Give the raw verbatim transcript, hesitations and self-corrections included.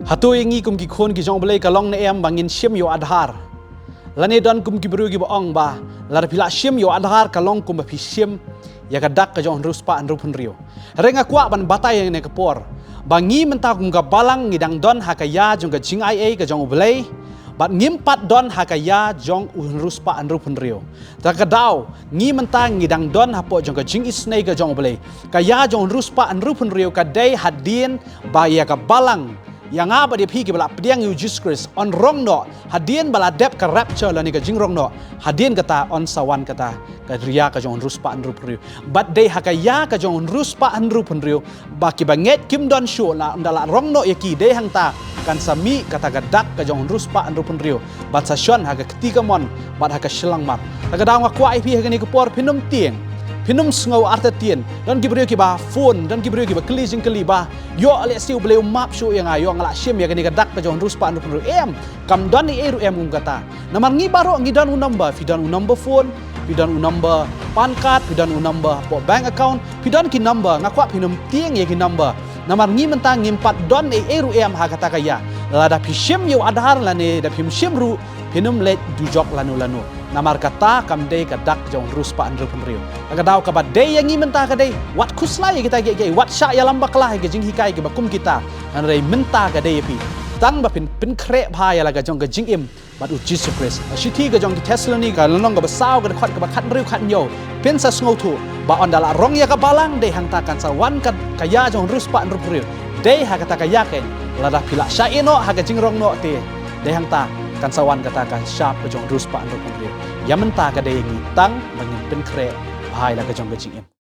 Hato ïa ngi kum ki khun ki jong U Blei ka long ne em ba ngin shim ïa u Adhar? Lane don kum ki briew kiba ong ba lada phi lah shim ïa u Adhar ka long kumba phi shim ïa ka dak ka jong u hynriewspah hynriewphew hynriew. Hynrei nga kwah ban batai ïa kane ka por ba ngi mynta kum ka balang ngi dang don ha ka ïa jong ka jingai ei ka jong U Blei, bad ngim pat don ha ka ïa jong u hynriewspah hynriewphew hynriew. Ta ka daw ngi mynta ngi dang don hapoh jong ka jingisynei ka jong U Blei. Ka ïa jong u hynriewspah hynriewphew hynriew ka dei hadien ba ïa ka balang, ïa nga bad ïa phi kiba la pdiang ïa u Jisu Khrist, yn rong noh hadien ba la dep ka rapture lane ka jingrong noh. Hadien kata yn sa wan kata ka ïa ka jong u hynriewspah hynriewphew hynriew. Bad dei ha ka ïa ka jong u hynriewspah hynriewphew hynriew ba kiba ngeit kim don shuh, la ynda la rong noh ïa ki, dei hangta kan sa mih kata ka dak ka jong u hynriewspah hynriewphew hynriew bad sa shon ha ka kti kamon bad ha ka shyllangmat. Ta ka daw nga kwah ïa phi ha kane ka por phin ym tieng, phin ym sngew artatien. Don ki briew kiba phone, don ki briew kiba kylli jingkylli ba, ïoh lehse U Blei u map shuh ïa nga, ïoh nga lah shim ïa kane ka dak ka jong u hynriewspah hynriewphew hynriew. Em, kam don ei ei ruh em kum kata. Namar ngi baroh ngi don u number, phi don u number phone, phi don u number PAN card, phi don u number hapoh bank account, phi don ki number, nga kwah phin ym tieng ïa ki number. Namar ngi mynta ngim pat don ei ei ruh em ha kata ka ïa. Lada phi shim ïa u Adhar lane da phim shim ruh, phin ym leit dujok lano lano. Namar kata kam dei ka dak jong u hynriewspah hynriewphew hynriew. Ta ka daw kaba dei ïa ngi mynta ka dei, wat khuslai ïa kita kiei kiei, wat shah ïalam bakla ïa ki jinghikai kiba kum kita. Hynrei mynta ka dei ïa phi tang ba phin pynkhreh bha ïa la ka jong ka jingim bad u Jisu Khrist. Ka shithi ka jong ki Thessaloni ka lynnong kaba saw ka dkhot kaba khathynriew khathynñiew, phin sa sngewthuh ba ynda la rong ïa ka balang dei hangta kan sa wan ka, ka ïa jong u hynriewspah hynriewphew hynriew. Dei ha kata ka ïa keiñ, lada phi lah shah ïeh noh ha ka jingrong noh te, dei hangta kan sa wan kata ka shap ka jong u hynriewspah hynriewphew hynriew. Ïa mynta ka dei ïa ngi tang ba ngin pynkhreh bha ïa la ka jong ka jingim.